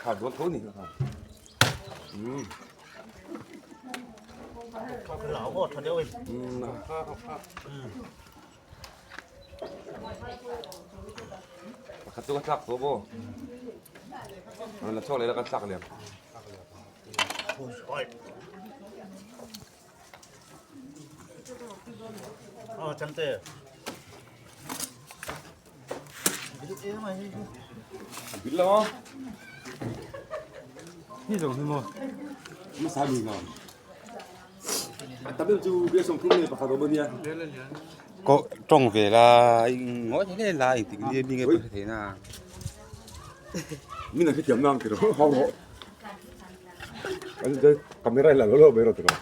Khar dawn tho ni kha. Um. Pakhat chu ka thlak tawh maw? Rawn la chhuak leh la ka thlak leh ang. A bil lo maw? Ni zawng hi maw? Hmasa mi nga. A tam em chu bia 30 nge pakhat awm ania. Ko tawng ve la ngawi hle la engtik ni mi nge pawh hre thei na. Min an hrethiam nang tiraw hau rawh. Camera hi la lo lo mai rawh tiraw.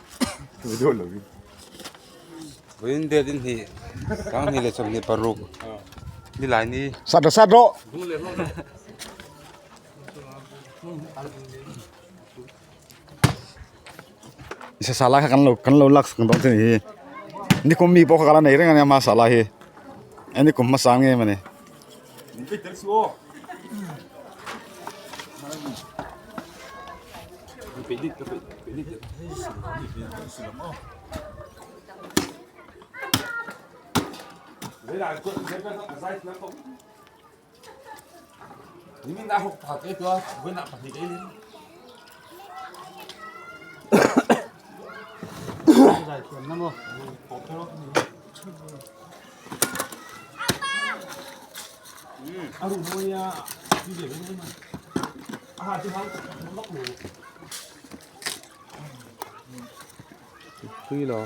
Video lo in. Vawiin date in hnih sanghnih leh 26 nilai ni. Sat rawh sat rawh. Isa sala kha kan lo kan lo lak sak dawn che ni hi nikum mi pawh kha ka la nei reng ania masala hi e nikum hmasa ang em ani. Tui lo.